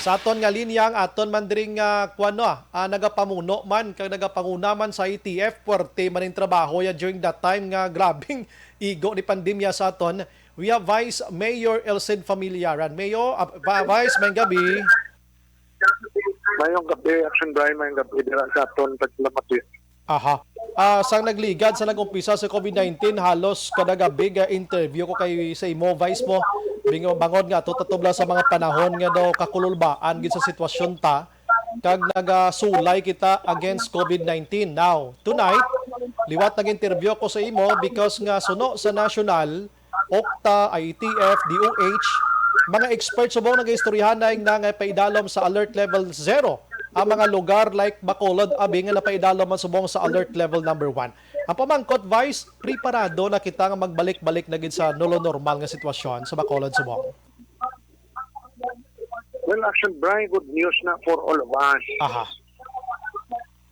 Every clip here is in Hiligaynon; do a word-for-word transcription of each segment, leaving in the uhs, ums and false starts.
Sa aton nga linya, ang aton man diri nga, kuwan, no, ah, nagapamuno man kag nagapanguna man sa I T F, puwerte man ang trabaho ya during that time nga grabing igo ni pandemya sa aton. We have Vice Mayor Elcid Familiaran. Mayor, ah, Vi-, Vice, maayong gabi. Mayong gabi, Action Brian, mayong gabi dira sa aton taglamati. Aha. Ah, sang nagligad sa nag-umpisa sa covid nineteen, halos kada gabi ga-interview ko kay sa imo, Vice, mo. Bingo-, bangod nga ato tatubla sa mga panahon nga daw kakululbaan gid sa sitwasyon ta, kag nagasulay kita against covid nineteen. Now, tonight, liwat nag-interview ko sa imo because nga suno sa national, okta, I T F, D O H, mga experts subong nagaistoryahanay na nga paidalom sa alert level zero ang mga lugar like Bacolod, abi nga napaidalom man subong sa alert level number one. Ang pamangkot, Vice, preparado na kita nga magbalik-balik na gid sa nulo normal nga sitwasyon sa Bacolod subong? Well, Action Brian, good news na for all of us. Aha.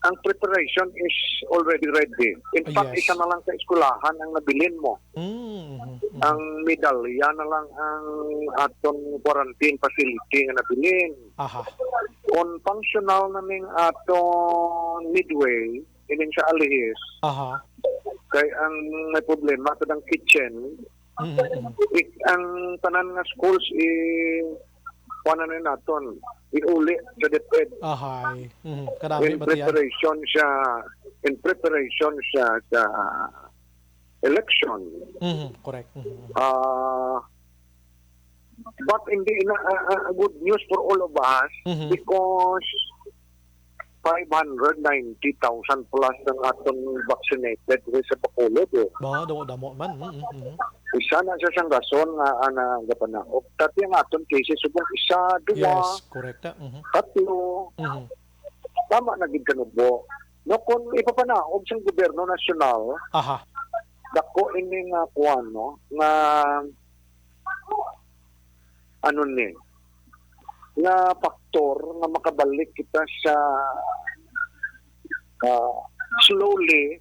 Ang preparation is already ready. In fact, Yes. isa na lang ka eskwelahan ang nabilin mo. Mm, mhm, mhm. Ang medalya na lang ang aton quarantine facility nga nabilin. Aha. Kung functional na ning aton Midway, ining sa Alihis, Aha. kay ang may problema sa dang kitchen, Mhm, mhm. it, ang tanan nga schools, eh, kuha na naton, iuli sa DepEd. Ahay. Mhm. Kadami In ba tiyan? preparation siya, in preparation siya sa election. Mhm, correct. Mhm, mhm. Ah, but hindi na, ah, ah, good news for all of us Mhm. because five hundred ninety thousand plus ang aton vaccinated diri sa Bacolod, eh. Ba, damo-damo man. Mm, mm, mm. Isa na siya sang rason nga, ah, nagapanaog. Dati ang aton cases, subong isa, duwa, Yes, correct na. Mhm. tatlo. Mhm. Tama na gid kanubo. No, kung ipapanaog sang gobyerno nasyonal, Aha. dako ini nga kuwan, no, nga ano ni, nga faktor nga makabalik kita sa, ah, slowly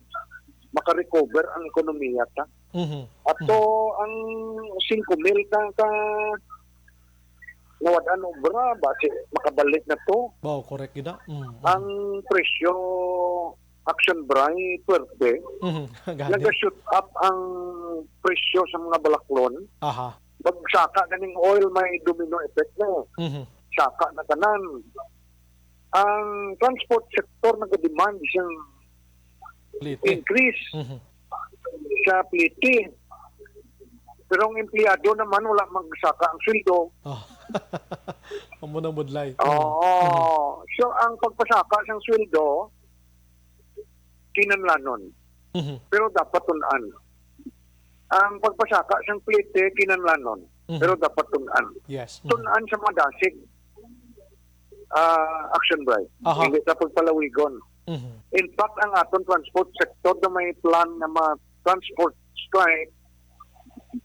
makarecover ang ekonomiya ta. Mhm. Ato Mhm. ang singko mil ka, ka nawad-an obra, basi makabalik na to. Wow, correct gid na. Mm, mm. Ang presyo, Action Brian, puwerte. Mhm. Gani. Naga-shoot up ang presyo sa mga balaklon. Aha. Pag saka ganing oil, may domino effect na. Mhm. Saka na tanan. Ang transport sector nag-demand siyang Plete. increase Mhm. sa plete. Pero ang empleyado naman, wala magsaka ang sweldo. Oh. Amo na budlay. Mhm. Oo. Mhm. So, ang pagpasaka sang sweldo, kinahanglanon. Mhm. Pero dapat tun-an. Ang pagpasaka sang plete, kinahanglanon. Mhm. Pero dapat tun-an. Yes. Mhm. Tun-an sa mga dasig, ah, Action Brian. Aha. Hindi sa pagpalawigon. Mhm. In fact, ang aton transport sector na may plan na ma-transport strike,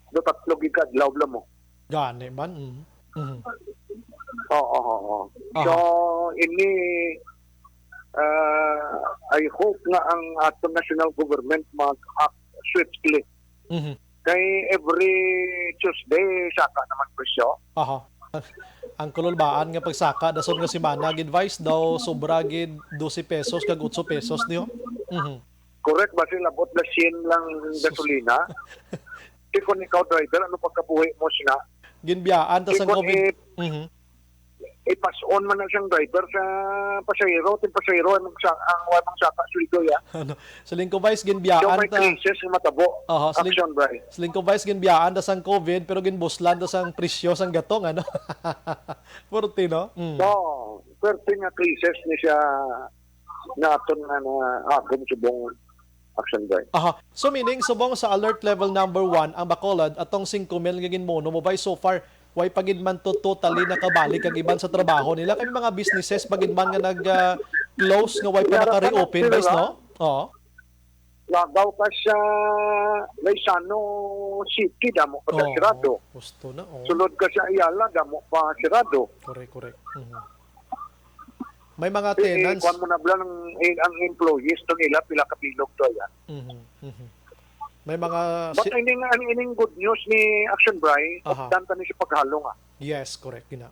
do tatlo gid ka adlaw lang mo. Gani man. Mhm. Mhm. Oo, oo, oo. Aha. So, ini, ah, I hope nga ang aton national government mag-act swiftly. Mhm. Kay every Tuesday, saka naman presyo. Aha. Ang kululbaan nga pagsaka, dason nga semana, gid, Vice, daw sobra gid dose pesos kag otso pesos niyo. Mhm. Correct ba? Sila labot na sien lang Sus. gasolina. Di kung ikaw driver, ano pagkabuhi mo sina? Ginbiyaan ta Di sang kung covid. i-, Mhm. i-pass on man na siyang driver sa pasahero, ting pasahero, ang sa, ang wala mang saka sweldo, ya. Ano, sa Lingko Vice, So, ginbiyaan may ta. crisis nga matabo. Oho, sa Ling-, Action, Bray. Sa Lingko Vice, ginbiyaan ta sang covid, pero ginbuslan ta sang presyo sang gatong, ano? Purti, no? Mm. Oo, purti nga crisis ni siya nga aton nga naagom subong Action, Bray. Aha. So, meaning, subong sa alert level number one, ang Bacolod, atong singko mil nga ginmuno mo, Vice, so far, way pa gid man to totally nakabalik ang iban sa trabaho nila. Kay may mga businesses pa gid man nga nag, ah, close, nga way pa Yara pa naka-reopen, lang Vice, sila. no? Oo. Lagaw ka sa Gaisano City, damo pa sa Oo, sirado. Gusto na, oo. Sulod ka sa Ayala, damo pa sirado. Correct, correct. Mhm. May mga Eh, eh, tenants. Kuwan mo na bala ang, eh, ang employees to nila, pila ka bilog to, yan. Mhm, mhm. May mga But si- ining, ang ining good news ni Action, Bray, Aha. Updan ta ni si paghalong, ah. Yes, correct, gina.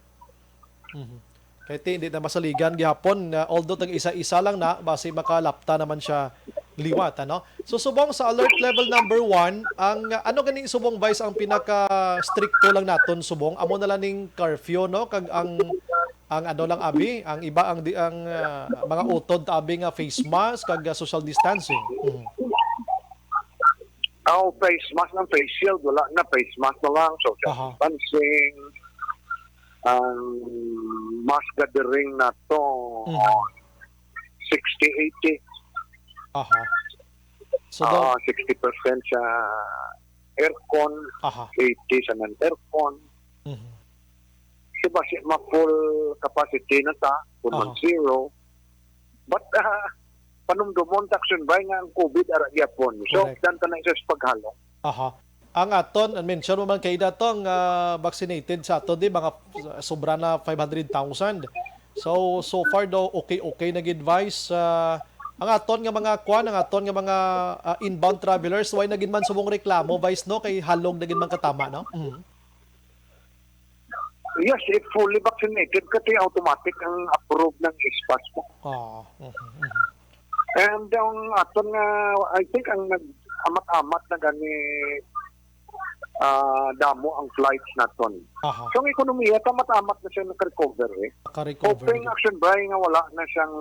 Mhm. Kay ti, hindi na masaligan gihapon, ah, although tag isa-isa lang na, basi makalapta naman siya liwat, ano? So, subong sa alert level number one, ang, ah, ano gani subong, Vice, ang pinaka-stricto lang naton subong? Amo na lang ning curfew, no? Kag ang, ang ano lang, abi, ang iba, ang di, ang, ah, mga utod, abi, nga face mask, kag, ah, social distancing. Mm. Aw, face mask ng face shield, wala na, face mask na lang, social Aha. distancing, ang mass gathering na to, Mhm. sixty eighty. Aha. So, Ah, daw, sixty percent sa aircon, aha. eighty sa non-aircon. Mhm. Di ba, si ma-full capacity na ta, kung Aha. mag-zero. But, ah, panumdumon ta, Action Bay, nga ang COVID ara gyapon. So, Correct. dan ta na isa sa paghalong. Aha. Ang aton, ang mention mo man kay datong, ah, vaccinated sa aton, di, mga sobra na five hundred thousand. So, so far daw, okay-okay na gid, Vice. Ah, ang aton nga mga kwan, ang aton nga mga, ah, inbound travelers, way na gid man subong reklamo, Vice, no? Kay halog na gid man katama, no? Mhm. Yes, if fully vaccinated ka, ti automatic ang approve ng S pass mo. Ah, mhm, mhm. And ang aton nga, I think, ang nag-amat-amat na gani, ah, damo ang flights naton. Aha. So, ang ekonomiya, amat-amat na siya nag-recover, eh. Naka-recover. Hoping, Action Bay, nga wala na siyang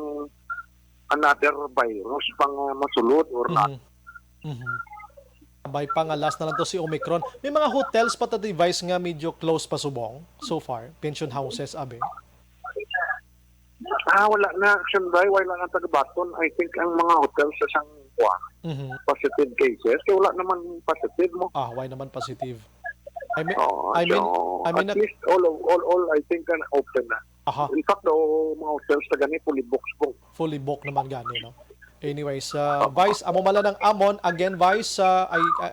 another virus pang, ah, masulod or not. Mhm. Mhm. Sabay pa nga last na lang to si Omicron. May mga hotels pa ta, Vice, nga medyo close pa subong so far, pension houses, abi. Ah, wala na, Action Bay, wala na tagabaton. I think ang mga hotels sa sang kuwan, Mhm. positive cases, kaya wala naman positive mo. Ah, why naman positive? I mean, Oo, I mean, so, I mean, at least all, of- all, all, I think, are open na. Aha. In fact, daw, mga hotels na gani, fully booked po. Fully booked naman gani, no? Anyways, uh, Vice, amo man lang ang amon. Again, Vice, uh, I, I,